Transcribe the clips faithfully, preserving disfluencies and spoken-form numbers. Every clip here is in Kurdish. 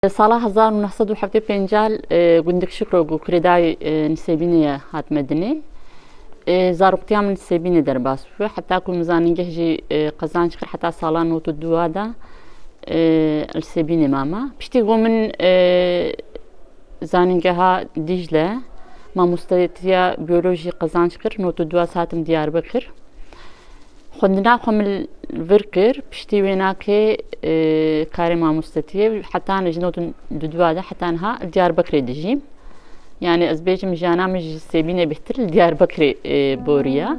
Sala hezar û neh sed û heftê û pênc e, Gundik Şikro ku kurê dayê, e, Nisêbînê ye, hatime dinê. E, zaroktiya min Nisêbînê derbas bû. Heta ku min zanîngeh jî, e, qezenc kir, heta sala nod û dû de, e, li Sêbînê mama. Piştî ku min, e, zanîngeha Dîcle, mamostetiya biyolojî qezenc kir, nod û dû hatim Diyarbekir. Xwendina xwe min li vir kir, piştî wê nakê, e, karê mamostetiyê, heta ji nod û dû de heta niha li Diyarbekirê dijîm. Yani ez bêjim jiyana min ji Sêbînê bêhtir li Diyarbekirê, e, boriya.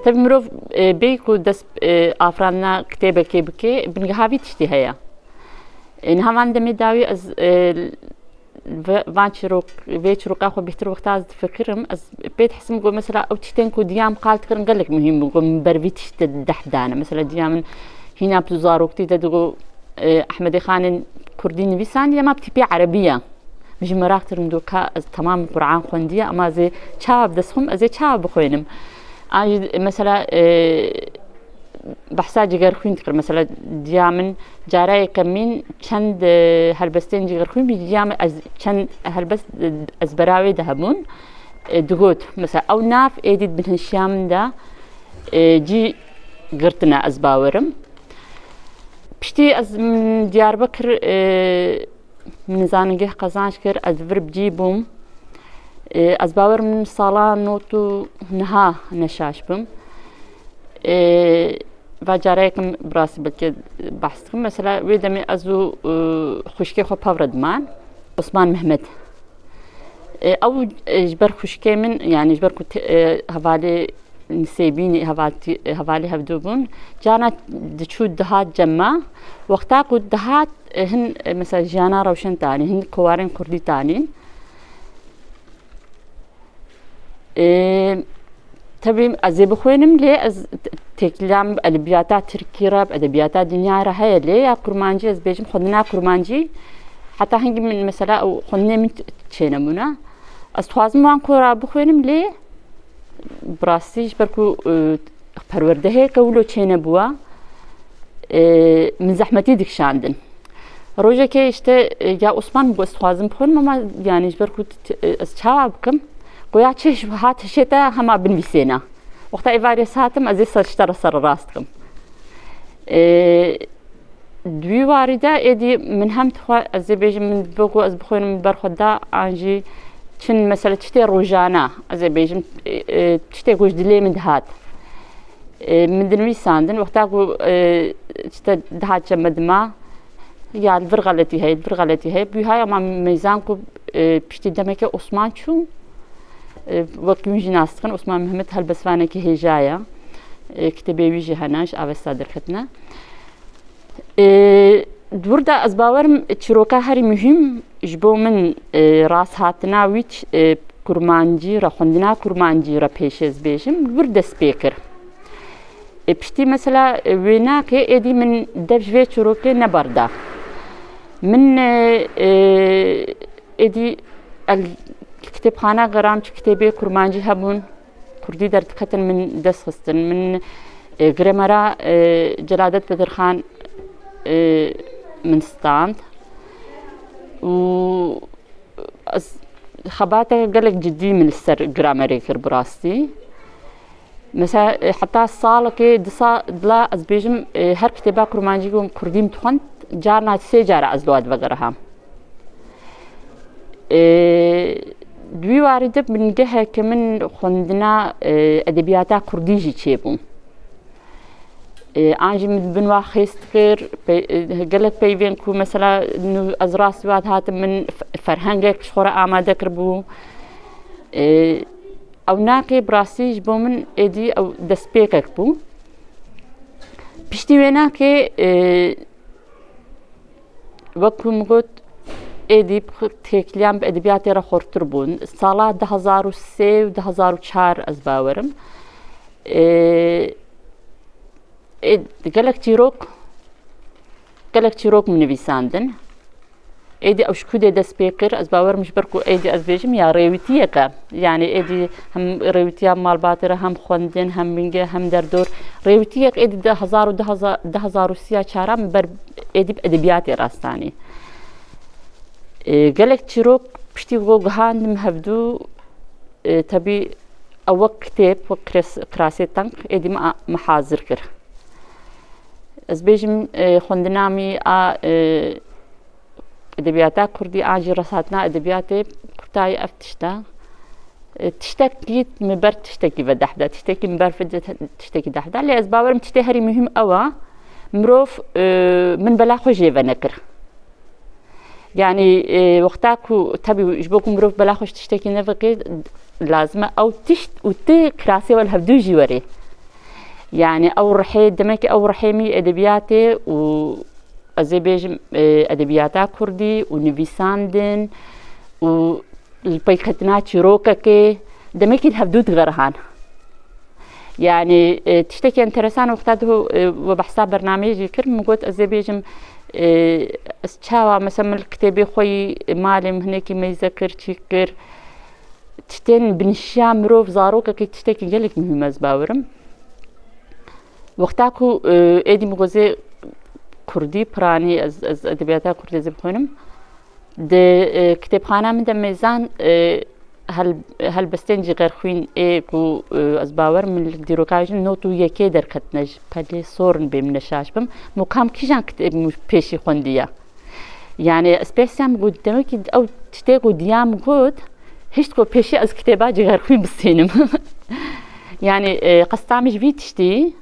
Tevî mirov, e, bê ku dest, e, afirandina kitêbekê bike, bingeha vî tiştî heye. E, niha van demê dawî ez, e, ve-, van çîrok, vê çîroka xwe bêhtir wexta ez difikirim, ez pê dihisim ku mesela ew tiştên ku diya min qal dikirin gelek muhîm bûn, ku min ber vî tiştî deh dane. Mesela diya min hîna bi zaroktî de digot, e, Ehmedê Xanên kurdî nivîsandiye, ma bi tîpê erebî ye. Min jî meraq kir, min got ka ez temam Quran xwendiye, ama ez ê çawa bi dest xwim, ez ê çawa bixwênim? An jî mesela, e, behsa Cigerxwîn dikir. Mesela diya min cara yekemîn çend, e, helbestên Cigerxwîn bî, diya min ez çend helbest, e, ezbera wê de hebûn. E, digot, mesela ew nav êdî di binhişiya min de, e, cî girtine, ez bawerim. Piştî ez min Diyarbekir, e, min zanîngeh qezenc kir, ez li vir bi cî bûm. E, ez bawer min sala nod û neh neşaş bim. E, va careyekim bi rastî belkî behs dikim. Mesela wê demê ez û, e, xwişkê xwe pevre diman. Osman Mehmet. E, ew, e, ji ber xwişkê min, yani ji ber ku te-, e, hevalê Nisêbînê, hevaltî-, e, hevalê hevdû bûn, carna diçû dihat cem me. Wexta ku dihat, e, hin, e, mesela jiyana rewşen tanî, hin kowarên kurdî tanî. E, tevî ez ê bixwênim, lê ez t-, têkiliya min bi edebiyata tirkî re, bi edebiyata dinya re heye, lê ya kurmancî ez bêjim, xwendina kurmancî, heta hingî min mesela ew xwendinê min ç-, çênebûne. Ez dixwazim wan kora bixwênim, lê bi rastî ji ber ku, e, perwerdehê ke wilo çênebûwa, e, min zehmetî dikişandin. Rojekê işte, e, ya Osman got, ez dixwazim bixwînim, ama yani ji ber ku t-, t-, e, ez çawa bikim? Goya çi hat hişê te hema binivîsêne. Wexta êvarê ez hatim, ez ê ser ji te re sererast dikim. E, di wî warî de êdî min hem dixwe, ez ê bêjim, min dibe ku ez bixwînim, min ber xwe da, an jî çin mesela tiştê rojane, ez ê bêjim, e, e, tiştê ku ji dilê min dihat. E, min dinivîsandin, wexta ku, e, işte dihat cem me dima, ya li vir xeletî heye, li vir xeletî heye. Bûyhaya ma meyzan ku, e, piştî demeke Osman çû, e, wek hûn jî nas dikin, Osman Mehmet helbestvanekî hêja ye. E, kitêbê wî jî hene, ji Avesta derketine. E, di wir de ez bawerim çîroka herî muhîm ji bo min, e, rasthatina wî ç-, e, kurmancî re, xwendina kurmancî re pêşê ez bêjim, li wir dest pê kir. E, piştî mesela, e, wênakê êdî min dev ji vê çîrokê neberda. Min, e, e, êdî el kitêbxana geram, çi kitêbê kurmancî hebûn, kurdî derdiketin, min dest xistin. Min, e, gremera, e, Celadet Bedirxan, e, min stand. Û ez xebate gelek cidî min li ser gramerê kir bi rastî. Mesela, e, heta salekê, di sa-, dila ez bêjim, e, her kitêba kurmancî ku kurdî min dixwend, carna sê cara ez li wan divegeriham. E, di wî warî de bingeheke min xwendina, e, edebiyata kurdî jî çêbû. E, an jî min bin wa xêz dikir, pe-, e, gelek peyvên ku mesela nû ez rastî wa dihatim min f-, ferhengek ji xwe re amade kiribû. E, ew nakê bi rastî ji bo min êdî ew destpêkek bû. Piştî wê nakê, e, wek ku min got, êdî têkiliyan bi edebiyatê re xurtir bûn. Sala du hezar û sê û du hezar û çar ez bawerim. Ê, ê, gelek çîrok, gelek çîrok min nivîsandin. Êdî ew ji ku dê dest pê kir, ez bawerim ji ber ku êdî ez bêjim ya rêwîtiyeke, yanî êdî hem rêwîtiya malbatê re, hem xwendin, hem bingeh, hem derdor. Rêwîtiyek êdî di hezar û du hezar, du hezar û sî ya çaran ber êdî bi edebiyatê rastanî. E, gelek çîrok piştî ku gihandim hevdû, e, tebî ew wek kitêb, wek kres-, kirasê teng êdî min a-, min hazir kir. Ez bêjim, e, xwendina min a, e, edebiyata kurdî an jî reshatina edebiyatê kutayî ev tişt e. E, tiştekî min ber tiştekî ve dehda, tiştekî min ber fide tiştekî dehda. Lê ez bawerim tiştê herî muhîm ew e, mirov, e, min bela xwe jê ve nekir. Yanî, e, wexta ku tebî ji bo ku mirov bela xwe ji tiştekî nevekê, lazim e ew tişt û ti kirasê we li hevdû jî werê. Yanî ew rihê, demek ew rihê min edebiyatê û ez ê bêjim, e, edebiyata kurdî û nivîsandin û li peyketina çîrokekê demekî li hevdû digerihan. Yanî, e, tiştekî enteresan wexta tu, e, we behsa bernameyê jî kir, min got ez ê bêjim, e, ez çawa mesela min li kitêbê xwe yî malê min hinekî meyze kir, çî kir. Tiştên binişiya mirov, zarokekî tiştekî gelek muhîm ez bawerim. Wexta ku, e, êdî min gozê kurdî, piranî, ez, ez edebiyata kurdî ez ê bixwînim. Di, e, kitêbxana min de mêzan, e, hel-, helbestên cixerxwîn ê ku, e, ez bawer min li dîroka jin not û yekê derketine ji pelê sorin bê min neşaş bim. Mukam kîjan kitêb min pêşî xwendiye? Yanî ez pêsiyam got, demekî ew tiştê ku diya min got, hişt ku pêşî ez kitêba cixerxwîn bistînim. Yanî, e, qesta min ji vî tiştî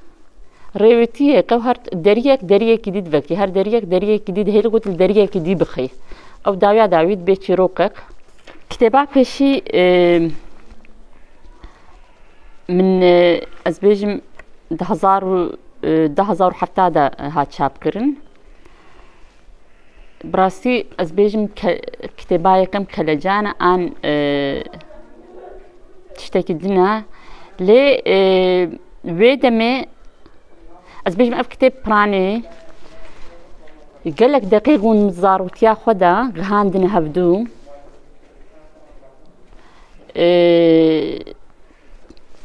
rêwîtiyê, qew her deriyek deriyekî dî divekî, her deriyek deriyekî dî dihêlî got li deriyekî dî bixî. Ew dawiya dawî dibê çîrokek. Kitêba pêşî, e, min, e, ez bêjim, di hezar û, e, du hezar û heft de hat çapkirin. Bi rastî ez bêjim ke-, kitêba yekem kelecan e an, e, tiştekî din e. Lê, e, wê demê ez bêjim ev kitêb piranî gelek deqîq hûn zaroktiya xwe de gihandine hevdû. E,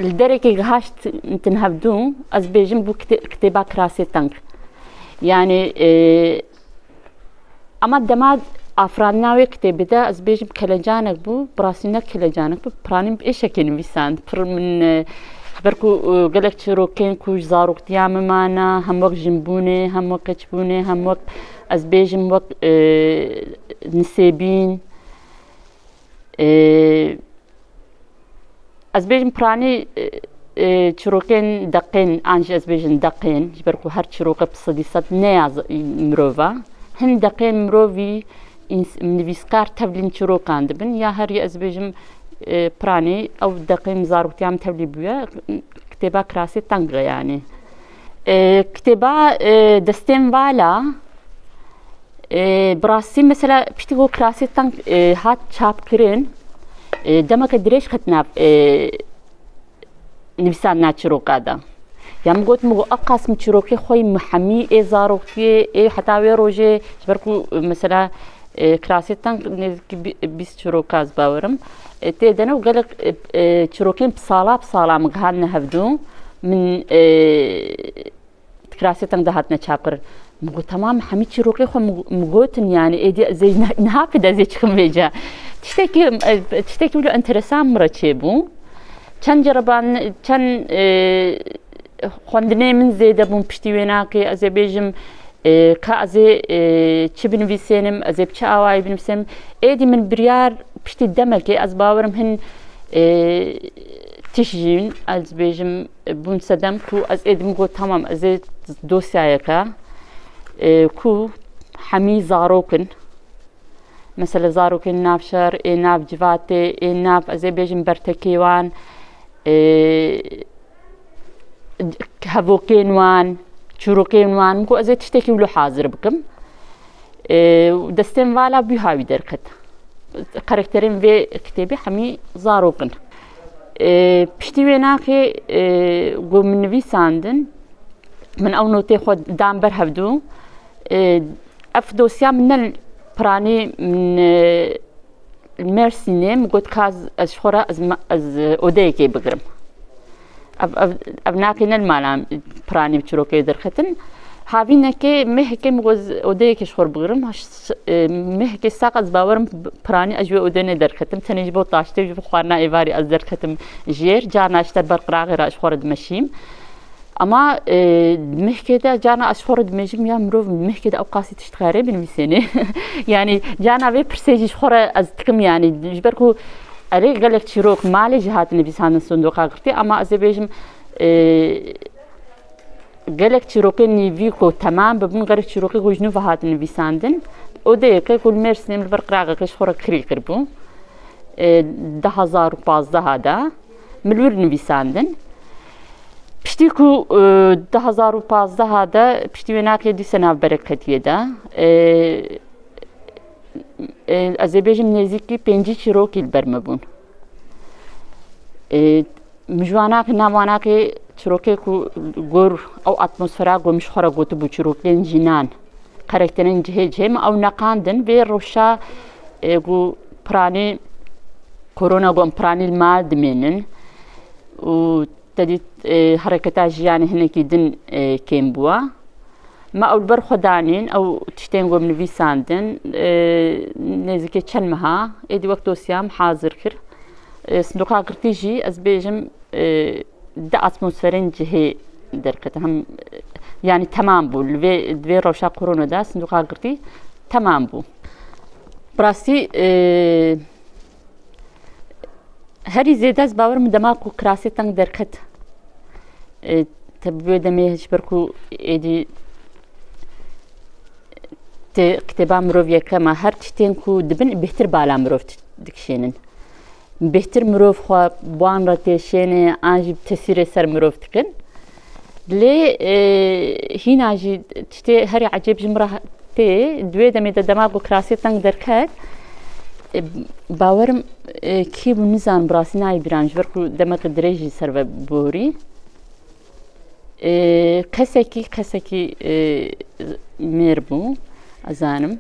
Li derekê gihaştin hevdû, ez bêjim bû kite-, kitêba Kirasê Teng. Yanî, e, ama dema afirandina wê kitêbê de ez bêjim kelecanek bû, bi rastî ne kelecanek bû, piranî bi êşekê nivîsand. Pir min, e, ji ber ku, e, gelek çîrokên ku ji zaroktiya min mane, hem wek jinbûnê, hem wek keçbûnê, hem wek, ez bêjim, wek, e, nisêbîn, e, Ez bêjim piranî, e, e, çirokên deqên, an jî ez bêjim deqên, ji ber ku her çiroke bi sedî sed ne ya z-, mirov e. Hin deqên mirovî ins-, nivîskar tevlîn çirokan dibin, ya herî ez bêjim, e, piranî ew deqên zaroktiya min tevlî bûye, kitêba Kirasê Teng e yanî. E, kitêba, e, Destên Vala, e, bi rastî mesela piştî ku Kirasê Teng, e, hat çapkirin, e, demeke dirêj ket nav, e, nivîsandina çiroka de. Ya min got, min got, eqas min çirokê xwe yî min hemî ê zaroktiyê, ê heta wê rojê, ji ber ku, e, mesela, e, Kirasê Teng nêzîkî bî-, bîst çiroka ez bawerim. E, tê de ne û gelek, e, e, çirokên bi sala bi sala min gihandine hevdû. Min, e, Kirasê Teng de hatine çapkirin. Min got, temam, hemî çîrokê xwe min, min gotin, yanî êdî ez ê ne-, niha pê de ez ê çixim vêca. Tiştekî, e, tiştekî wilo enteresan min re çêbû. Çend cereban, çend, e, xwendinê min zêde bûn piştî wênakê, ez ê bêjim, e, ka ez ê, e, çi binivîsênim, ez ê bi çi awayî binivîsênim. Êdî min biryar piştî demekê, ez bawerim hin, e, tişt jîn, ez bêjim, bûn sedem ku ez êdim got, tamam, ez ê dosyayeke, e, ku hemî zarok in. Mesela zarokên nav şer, ê nav civatê, ê nav, ez ê bêjim, bertekê wan, e, hevokên wan, çîrokên wan, min got, ez ê tiştekî wilo hazir bikim. E, û Destên Vala bû hawî derket. Karakterên vê kitêbê hemî zarok in. E, piştî wênakê, e, ku min nivîsandin, min ew notê xwe dan ber hevdû. E, ev dosya min ne Piranî, m, e, Mersînê min got, ka ez, ez ji xwe re ez, ma- ez, e, odeyekê bigirim. Ev, ev, ev naqê ne li mala piranî bi çirokê derxetin. Havînekê mehekê min got, ez odeyekê ji xwe re bigirim. Ha, ş- e, mehekê sax ez bawerim piranî ez ji wê odeyê nederxetim. Tenê ji bo taştê, ji bo xwarina êvarî ez derxetim jêr. Carna ji te ber qiraxê re ji xwe re dimeşîm. Ama, e, mehkê de carna ez ji xwe re dimêjim, ya mirov mehkê de ew qasî tişt xerê binivîsênê. Yani carna vê pirsê jî ji xwe re ez dikim, yani ji ber ku erê gelek çîrok malê jî hatin nivîsandin sindoqa girtî, ama ez ê bêjim, e, gelek çîrokên nîvî ku temam bibûn, gelek çîrokê ku ji nû ve hatin nivîsandin. Odeyeke ku li Mêrsînê min li ber qiraxekê ji xwe re kirî kiribû. E, du hazar û pazdeh de min li wir nivîsandin. Piştî ku, e, du hazar û pazdeh de piştî wê naqê dîse navberek ketiye de, e, e, ez ê bêjim nêzîkî pêncî çîrokî li ber me bûn. E, Min ji wan naqê, nav wan naqê çirokê ku gor ew atmosfera ku min ji xwe re gotibû, çirokên jinan, karakterên cihê cihê min ew neqandin. Vê rewşa, e, ku piranî, korona ku em piranî li mal dimênin û te dît, e, hereketa jiyanê hinekî din, e, kêm bûwa. Me ew li ber xwe danîn, ew tiştên ku em nivîsandin, e, nêzîkê çend meha, êdî wek dosyam hazir kir. E, sindoqa girtî jî, ez bêjim, e, di atmosferên cihê derket. Hem, e, yani temam bû. Li vê, di vê rewşa korona de sindoqa girtî temam bû. Bi rastî, e, herî zêde ez bawer im dema ku kirasê teng derket. E, te bi wê demê ji ber ku êdî tê kitêba mirov yekema, her tiştên ku dibin bêhtir bala mirov dikişênin. Bêhtir mirov xwe bi wan re têşêne an jî tesîrê ser mirov dikin. Lê, e, hîna jî tiştê herî ecêb ji min re tê, di wê demê de dema ku kirasê teng derket, e, bawerim, e, kî bû nizan bi rastî nayê bîran ji ber ku demeke dirêj jî ser ve borî. E, kesekî, kesekî, e, mêr bû, ez zanim.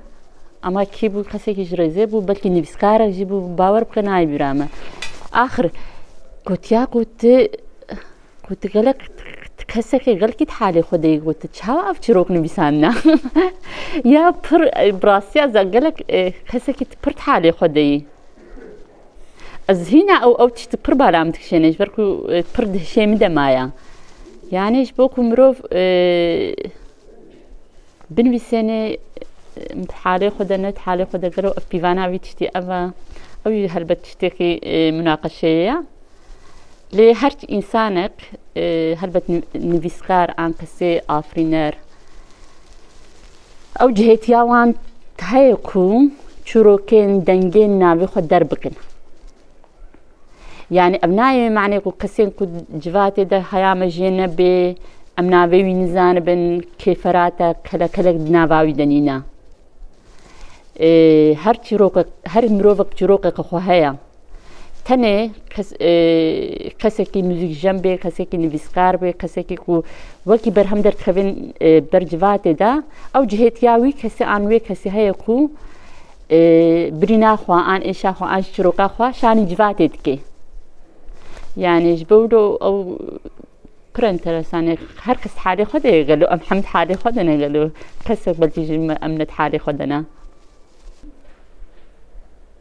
Ama kî bû, kesekî ji rêzê bû, belkî nivîskarek jî bû, bawer bike nayê bîra me. Axir, gotiya ku tu, ku tu gelek, tu kesekê gelkî di halê xwe de yî, ku tu çawa ev çîrok nivîsandina? Ya pir, e, bi rastiya ze gelek, e, kesekî tu pir di halê xwe de yî. Ez hîna ew, ew tişt pir bala min dikişêne, ji ber ku, e, pir di hişê min de maye. Yani ji bo ku mirov, e, binivîsêne, e, di halê xwe de ne, di halê xwe de gelo ev pîvana vî tiştî ev e. Ew jî helbet tiştekî, e, munaqeşeyê ye. Lê her insanek, e, helbet ni-, nivîskar an kesê afirîner, ew cihêtiya wan heye ku çîrokên, dengên navê xwe derbikin. Yani ev nayê manê ku kesên ku civatê de heya me jê nebê, em navê wî nizanibin, kêferat e, kelekelek di nava wî de nîne. E, her çîrokek, her mirovek çîrokeke xwe heye. Tenê kes-, e, kesekî muzîkjen bê, kesekî nivîskar bê, kesekî ku wekî berhem derdixevin, e, ber civatê de, ew cihêtiya wî kesê an wê kesê heye ku, e, birîna xwe, an êşa xwe, an jî çîroka xwe şanî civatê dike. Yani ji bo wilo ew pir enteresan e. Her kes halê xwe de ye gelo, em hemd halê xwe de ne gelo. Kesek belkî ji me, em ne halê xwe de ne.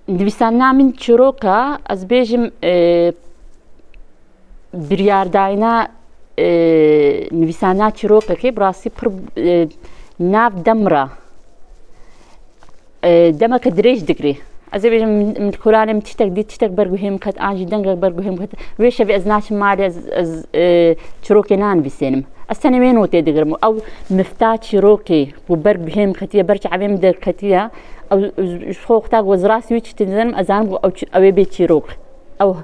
Nivîsandina min çîroka, ez bêjim, e, biryardayina, e, nivîsandina çîrokekê bi rastî pir, e, nav dem re, e, demeke dirêj digirê. Ez ê bêjim, min, min kolanê min tiştek dît, tiştek ber guhê min ket, an jî dengek ber guhê min ket. Wê şevê ez naçim malê, ez, ez, e, çîrokê nanivîsênim. Ez tenê wê notê digirim. Ew mifta çîrokê ku ber guhê min ketiye, ber çavê min derketiye, ew, ji xwe wexta ku ez rastî wî tiştê dizanim, ez zanim ku ew çi-, ew ê bê çîrok. Ew,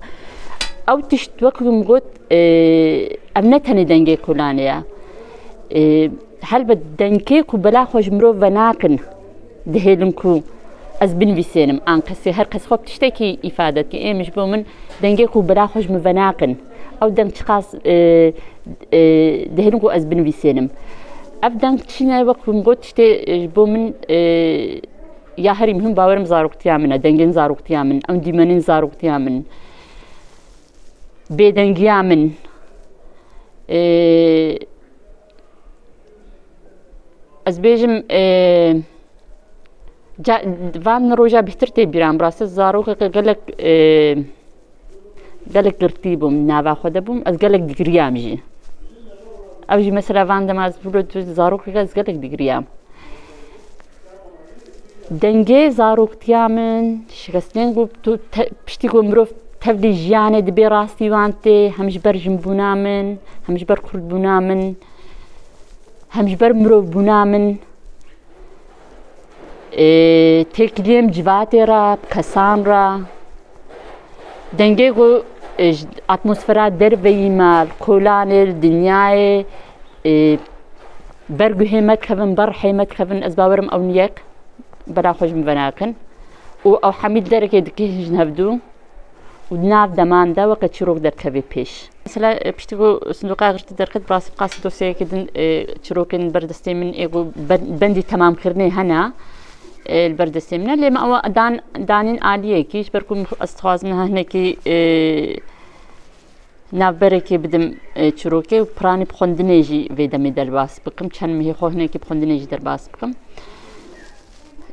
ew tişt wek min got, e, ev ne tenê dengê kolanê ye. E, helbet dengê ku bela xwe ji mirov venakin, dihêlin ku ez binivîsênim, an kesê, her kes xwe bi tiştekî îfade dike. Ê min ji bo min dengê ku bela xwe ji min venakin, ew deng çiqas, e, e, dihêlin ku ez binivîsênim. Ev deng çi ne, wek min got, tiştê, e, ji bo min, e, ya herî muhim bawerim zaroktiya min e, dengên zaroktiya min, ew dîmenên zaroktiya min, bêdengiya min. E, ez bêjim, e, ca-, van roja bêhtir tê bîra min. Bi rastî zarokeke gelek, e, gelek girtî bûm, nava xwe de bûm, ez gelek digiriyam jî. Ew jî mesela van dema ez bûlo tu zarokeke ez gelek digiriyam. Dengê zaroktiya min, şikestên ku tu te-, piştî ku mirov tevlî jiyanê dibê rastî wan tê, hem ji ber jinbûna min, hem ji ber kurdbûna min, hem ji ber mirovbûna min. Ê, têkiliyê min civatê re, bi kesan re. Dengê ku, ê, ji atmosfera derveyî me, li kolanê, li dinyayê, ê, ber guhê me dikevin, ber rihê me dikevin, ez bawerim ew niyek bela xwe ji min venakin. Û ew hemî li derekê dikihîjin hevdû û di nav deman de weke çîrok derkevê pêş. Mesela, e, piştî ku sindoqa girtî derket, bi rastî bi qasî dosyayekê din, e, çîrokên ber destê min ê ku ben-, bendî temamkirinê hene, e, li ber destê min e. Lê me ew dan-, danîn aliyekî, ji ber ku min xwe-, ez dixwazim niha hinekî, e, navberekê bidim, e, çîrokê û piranî bi xwendinê jî vê demê derbas bikim. Çend mehê xwe hinekî bi xwendinê jî derbas bikim.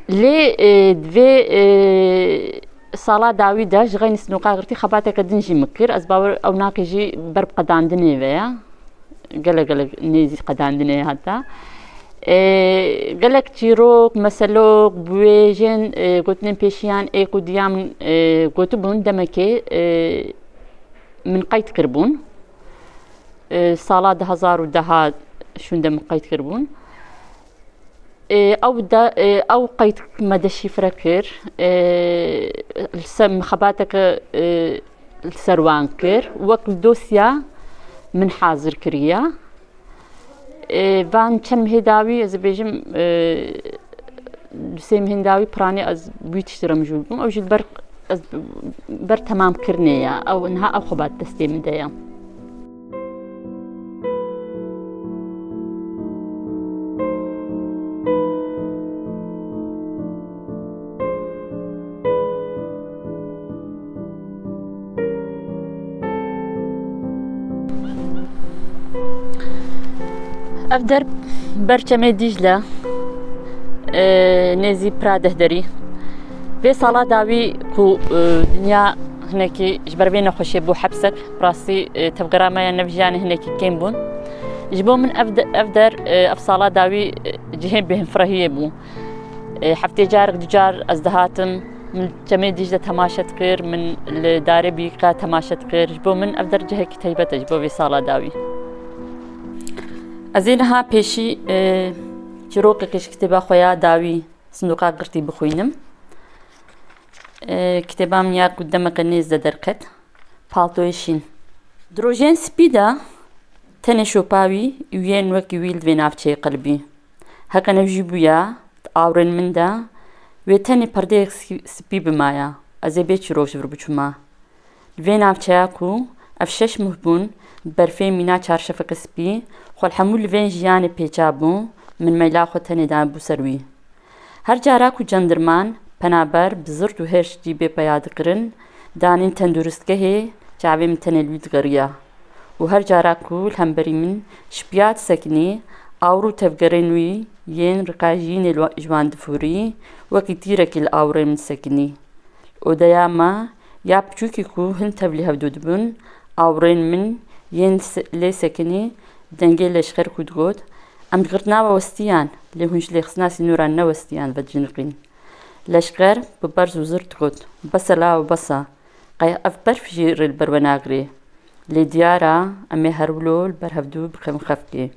Lê, e, di vê, e, sala dawî de ji xeynî sinûqa girtî xebateke din jî min kir. Ez bawer ew naqî jî ber bi qedandinê ve ye. Gelek gelek nêzî qedandinê ye heta. E, gelek çîrok, meselok, biwêjên, e, gotinên pêşiyan ê ku diya min, e, gotibûn demekê, e, min qeyd kiribûn. E, sala du hezar û deh şûnde min qeyd kiribûn. Ê, ew de, ê, ew qeyd me deşîfre kir, ê, li ser, min xebateke, ê, li ser wan kir, wek dosya min hazir kiriye. Ê, van çend mehê dawî, ez ê bêjim, ê, du sê mehên dawî piranî ez wî tiştî re mijûl bûm. Ew jî ber, ez, ber temamkirinê ye. Ew niha ew xebat destê min de ye. Ev der ber çemê Dîcle, e, nêzî Pira Dehderî. Vê sala dawî ku, e, dinya hinekî ji ber vê nexweşê bû hepsek, bi rastî, e, tevgera me ya nev jiyanê hinekî kêm bûn. Ji bo min ev de-, ev der, e, ev sala dawî, e, cihê bêhnfirehiyê bû. E, heftê carek du car ez dihatim, min çemê Dîcle temaşe dikir, min li darê bîka temaşe dikir. Ji bo min ev der cihekî taybet e, ji bo vê sala dawî. Ez ê niha pêşî, e, çîrokekê ji kitêba xwe ya dawî Sindoqa Girtî bixwînim. E, kitêba min ya ku demeke nêz de derket, Paltoyê Şîn. Di rojên spî de tenê şopa wî û yên wekî wî li vê navçeyê qelibî. Heke ne jî bûya, di awrên min de wê tenê perdeyek sî-, spî bimaya, ez ê bê çîrok ji vir biçûma. Li vê navçeya ku ev şeş muh bûn, bi berfê mîna çarşefeke spî, xwe li hemû livên jiyanê pêça bû, min meyla xwe tenê dabû ser wî. Her cara ku cendirman, penaber, bi zirt û hêrs cî bê peya dikirin, danîn tenduristgehê, çavê min tenê li wî digeriya. Û her cara ku li hemberî min şipiya disekinî, awir û tevgerên wî yên riqajiyînê li wa-, ji wan difûrî, wekî tîrekî li awirên min disekinî. Odeya me ya piçûkî ku hin tevlî hevdû dibûn, awirên min yên se-, lê sekinî, dengê leşxer ku digot, "Em ji girtina we westiyan, lê hûn ji lêxistina sînoran newestiyan veciniqîn." Leşxer bi berz û zir digot, "Bes e lawo, bes e. Qey ev berf jî rê li ber we nagirê." Lê diyar e, em ê her wilo li ber hevdû bikevin xefkê.